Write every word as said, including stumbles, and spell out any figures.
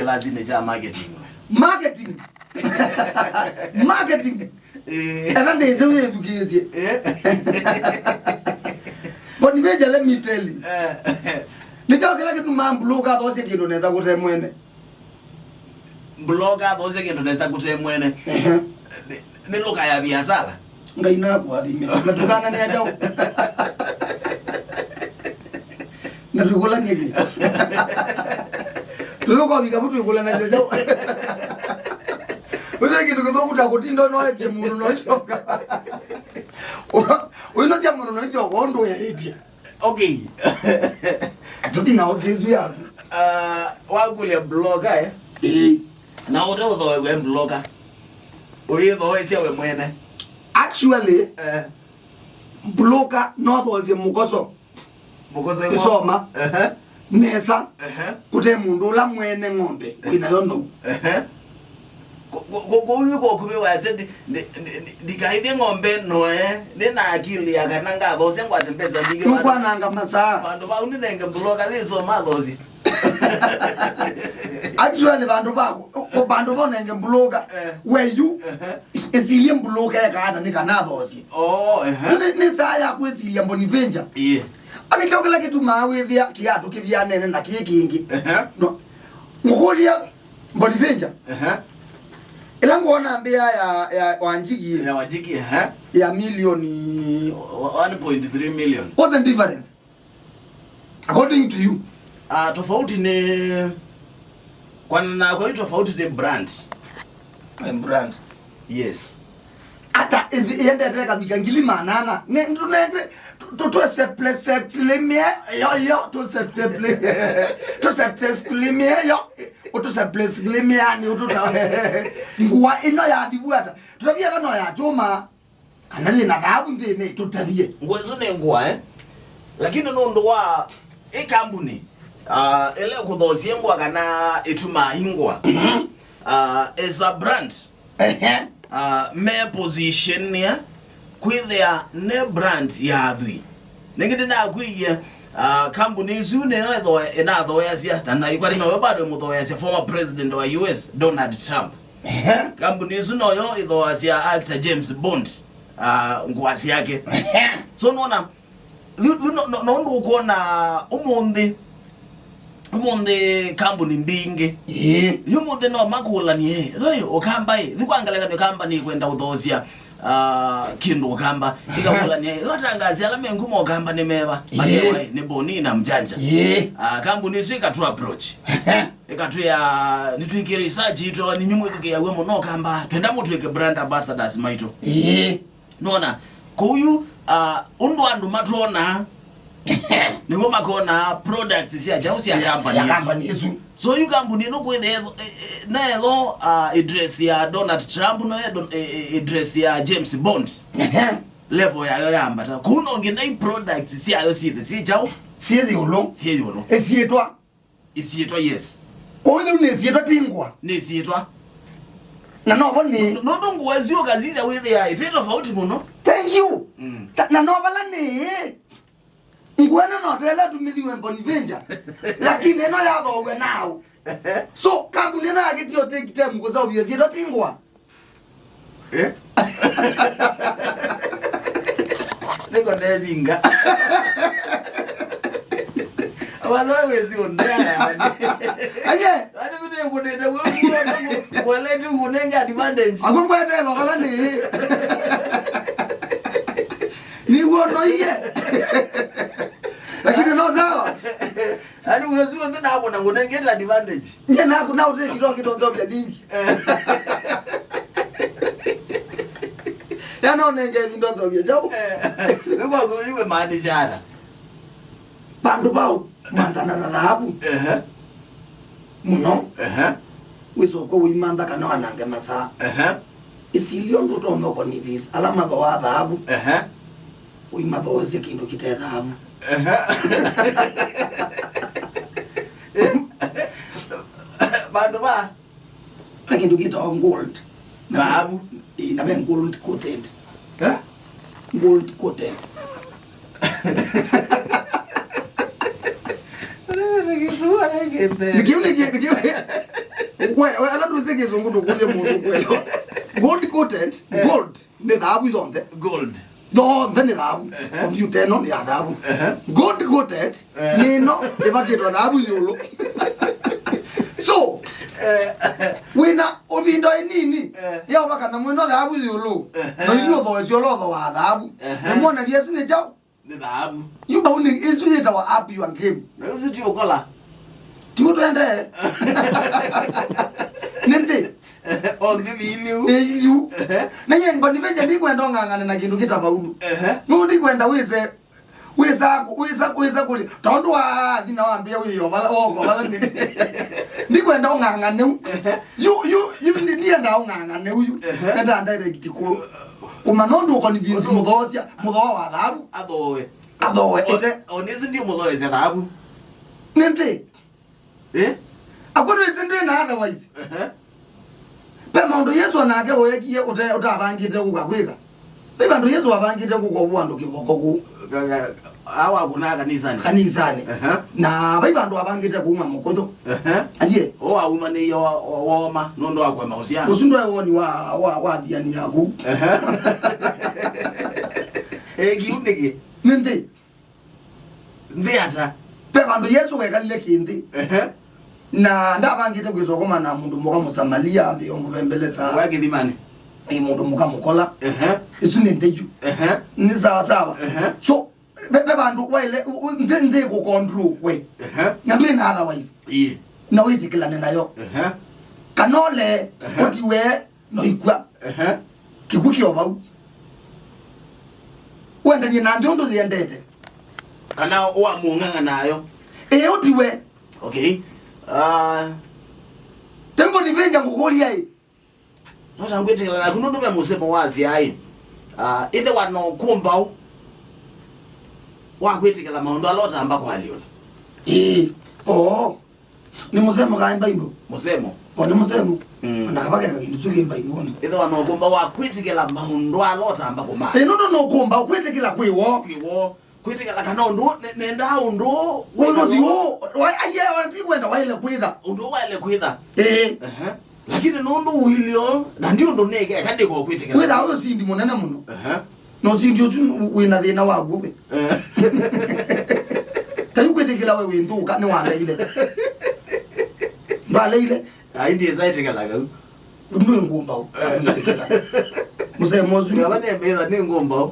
Lazima cha marketing. Marketing. Marketing. Eh. Etha ndĩsĩ wĩthukĩĩsye. Eh. Boniface, let me tell you. Eh. Nĩ kyaũ kĩla kĩtumaa blogger athoosye kĩndũ nesa kũte mwene? Blogger athoosye kĩndũ nesa kũte mwene. Ehe. Nĩ, nĩ lũka ya biasala. Ngai nakũathime. Na tũkananĩa kyaũ? Na twĩkũlany'e kĩ? Tũyũkovika vu twĩkũlanasya kyaũ? Ũsĩ kĩndũ kĩthũku ta kũtinda ũnoetye mũndũ noisyoka. Ũinosya mũndũ noisyoka ũndũ ũyaĩtye. Okay. Tũthi na ũkĩsu yaku. Ah, wakũlya blogger, eh? Ĩĩ. Na ũte ũthoew'e blogger. Ũyĩthoesya we mwene. Actually, eh, blogger nothoosye mũkoso. Mũkoso ĩmo. Ĩsoma. Ehe. Nesa. Ehe. Kũte mũndũ ũla mwene ng'ombe wĩnayo nou. Ehe. Kũu yu kwa ũkuvĩ wasya ndi-, ndi-, ndi-, ndi-, ndikaithye ng'ombe noe, nĩ na akili ya kana ngathoosya ngwate mbesa mbingĩ. Nũkwananga masaa. Vandũ vau nĩnenge blogger yĩsoma athoosye. Actually, vandũ va, vandũ va ũnenge blogger, eh, we yu, ehe, ĩsilye blogger eka ata nĩ kana athoosye. Oh, ehe. Nĩ, nĩ saa ya kwĩsilya Bonaventure. Ĩĩ. Ani kĩo kĩla kĩtumaa wĩthĩa kĩatũ kĩvyanene na kĩĩ kĩngĩ. Ehe. No. Ngũkũlya, Bonaventure. Ehe. Ĩla ngwona mbĩa ya, ya Wanjigi, ya Wanjigi, ehe, ya milioni one point three million. What's the difference? According to you. Ah, tofauti ni, kwanana kwa hiyo tofauti ni brand. Eh, brand. Yes. Ata ĩthi-, yendete kavika ngili manana. Ne, ndunende, tu-, tu-, tuseplesexlimie yo, yo, tuseple-, tusepleslimie yo, utusepleslimie ani, ututa-, ngũa ĩno ya ndivu ata. Tutavia kana ya chuma, kana yĩna thavu nthĩnĩ, tutavie. Ngũa ĩsu nĩ ngũa, eh? Lakini nũndũ wa ĩ kambuni, ah, ĩla ĩkũthosie ngũa kana ĩtumaa ingũa, mhm, ah, as a brand, ehe, ah, me position ya kwĩthĩa nĩ brand ya athwii. Nĩngĩ ndĩnakwĩie, ah, kambuni ĩsu nĩyo ĩthoe-, ĩnathoeasya, na naikwati noyo bado ĩmũthoeasya former president wa U S, Donald Trump. Ehe. Kambuni ĩsu noyo ĩthoasya actor James Bond, ah, ngũa syake. Ehe. So nona, yu, yu no, no, no ũndũ ũkwona ũmũnthĩ, ũmũnthĩ kambuni mbingĩ. Ĩĩ. Yu ũmũnthĩ no makũlanie, "Oi, ũkamba ĩ, yu kwa ngelekany'o kamba nĩ kwenda ũthoosya, ah, kĩndũ ũkamba." Ĩkakũlania, "Yu atangazi ala me nguma ũkamba nĩ meva?" Ĩĩ. Makewa, "Ĩ, nĩ Boni na Mjanja." Ĩĩ. Ah, kambuni ĩsu ĩkatũ approach. Ĩkatwĩa, "Nĩtwĩkie research itũ, ninyu mwĩthukĩĩaw'a mũno ũkamba, twenda mũtwĩke brand ambassadors maitũ." Ĩĩ. Nona, kũu yu, ah, ũndũ andũ matwonaa, nĩw'o makonaa products sya kyaũ sya, ya, company ya ĩsu. Company ĩsu. So yu kambuni ĩno kwĩthĩa etho-, e-, e-, na etho, ah, ĩdress ya Donald Trump, no e-, don-, e-, e-, ĩdress ya James Bond. Ehe. Level yayo yambata. Kũu no nginya i products syayo syĩthe syĩ kyaũ? Syĩ ĩũlũ. Syĩ ĩũlũ. Ĩsyĩtwa. Ĩsyĩtwa, yes. Kwoou yĩu nĩ ĩsyĩtwa, ti ngũa. Nĩ ĩsyĩtwa. Na novo nĩ. N-, nũndũ ngũa ĩsu ũkasisya wĩthĩa ĩtĩ tofauti mũno. Thank you. Mm. Ta-, na no vala nĩ. Ngũa ĩno no tela ĩtumĩthiwe Bonaventure. Lakini ĩno yathoow'e naũ. So, kambuni ĩno yakĩtie take time kũseũvya ĩsyĩtwa, ti ngũa. Eh? Nĩko ndevinga. Awa no wĩsĩ ũndea yani. Aye. Ani kũte kũtete wewe, mwaleti kunenge advantage. Ako ngwetelo kala ni. Ni wono iye. Lakini no sawa. Ani wĩsĩ ũndũ navona ngũnengete advantage. Nye naku na ũte kĩtwa kĩtonzovya lingi. Eh. Ya no nenge vindo zovya jau. Eh. Nĩkwa kũiwe maanishara. Vandũ vau manthana na thahabu. Ehe. Mũno. Ehe. Wĩsokwe ũimantha kana wanange masaa. Ehe. Ĩsilya ũndũ ũtonya ũkonvince ala mathooaa thahabu. Ehe. Ũimathoosye kĩndũ kĩte thahabu. Ehe. Vandũ va? Na kĩndũ kĩtawa gold. Thahabu. Ĩĩ, na ve gold coated. Eh? Gold coated. Nĩ kĩu, nĩ kĩ-, nĩ kĩu. Kwe, we, ala twĩsĩ Kĩsũngũ ndũkũlye mũndũ kwelewa. Gold coated, gold, nĩ thahabu yonthe. Gold. Yonthe nĩ thahabu. Ehe. Kompyuta ĩno nĩ ya thahabu. Ehe. Gold coated, eh, nĩ ĩno ĩvakĩtwe thahabu ĩũlũ. So, eh, wĩna ũvindo ĩnini, eh, ya ũvaka nyamũ ĩno thahabu ĩũlũ, ehe, na ithyĩ ũthoesyo ũla ũthoaa thahabu. Ehe. Na mwona Yesũ nĩ kyaũ? Nĩ thahabu. Yu vau nĩ, ĩsu yĩtawa up your game. Na ĩsu ti ũkola. Tiw'o twendee. Nĩ nthĩ. O nthĩ thiliu. Ĩyu. Ehe. Na yĩ Boniface ndikwenda ũng'ang'ane na kĩndũ kĩtavaudu. Ehe. Nũ ndikwenda wĩse, wĩsa, wĩsa, wĩsa kũlĩ. Tondũ wa thina wambia wĩyo vala, woko vala nĩ. Ndikwenda ũng'ang'ane u. Ehe. Yu, yu, yu, ndi-, ndienda ũng'ang'ane u yu. Ehe. Nenda direct ku, kũmanya ũndũ ũkonvince mũthoosya, mũthoo wa thahabu. Athoe. Athoe, o-, ĩte. O nĩsĩ ndiũmũthoesya thahabu. Nĩ nthĩ. Eh? Akwĩrĩte ndwĩ na otherwise. Ehe. Ve maũndũ Yesũ onake weekie ũte-, ũtavangĩte kũka kwĩka. Ve vandũ Yesũ avangĩte kũka ũvũ andũ kĩvoko kũu. Ka-, ka-, awa kuna kanisani. Kanisani. Ehe. Na vai vandũ avangĩte kuuma mũkũyũ. Ehe. Aye. O aumanĩie wa-, wa-, woma, nũndũ wa kũema ũsiano. Ũsu ndwaĩ woni wa, wa, wa athiani aku. Ehe. Eh, kĩu nĩkĩ? Nĩ nthĩ. Nthĩ ata? Ve vandũ Yesũ wekalile kĩnthĩ. Ehe. Na ndavangĩte kwĩsa ũkomana na mũndũ mũka Mũsamalia ambĩĩa ũmũvembelesa. Wa kĩthimanĩ. Ĩ mũndũ mũka mũkola. Ehe. Ĩsu nĩ nthĩ yu. Ehe. Nĩ sawa sawa. Ehe. So, ve, ve vandũ waile, u-, u-, nthĩ, nthĩ kũcontrol we. Ehe. Na ndwĩ na otherwise. Ĩĩ. Na wĩtĩkĩlane nayo. Ehe. Kana ũle, ehe, ũtiwe, no ikw'a. Ehe. Kĩkw'ũ kĩ o vau. Wendanie na nthĩ ũndũ yĩendete. Kana wamũng'ang'a nayo. Ĩĩ, ũtiwe. Okay. Ah. Tembo nĩvenja ngũkũlya ĩ. No ta ngwĩtĩkĩla naku nũndũ ve mũsemo wasya ĩ. Ah, ĩthĩwa no kũmbaũ wa kwĩtĩkĩla maũndũ ala ũtamba kũalyũla. Ĩĩ. Oo. Nĩ mũsemo kaĩ Mbaimbo? Mũsemo. O, nĩ mũsemo. Mm. Ona kava keka kĩndũ kyu kĩ Mbaimbonĩ. Ĩthĩwa no kũmba wa kwĩtĩkĩla maũndũ ala ũtamba kũmaa. Ĩ, nũndũ no kũmba kwĩtĩkĩla kwĩ woo. Kwĩ woo. Kwĩtĩkĩla kana ũndũ, ne-, nendaa ũndũ ũũ. Ũndũ ti ũũ. Wa-, aye, ona ti kwenda waile kwĩtha. Ũndũ waile kwĩtha. Ĩĩ. Ehe. Lakini nũndũ ũilyo, na ndi ũndũ nĩke, eka ndĩko kwĩtĩkĩla. Wĩtha ũyũ sindi mũnene mũno. Ehe. Na ũsindi ũsu wĩ na thĩna waguo we. Eh. Ta yu kwĩtĩkĩla we wĩ nthũka nĩwaleile. Ndwaleile. Ai, ndiĩ nzaĩtĩkĩla kau. Ndwĩ ngũmbaũ. Eh. Kwĩtĩkĩla. Mũsemo ũsu. Ngava nĩmĩtha nĩ ngũmbaũ.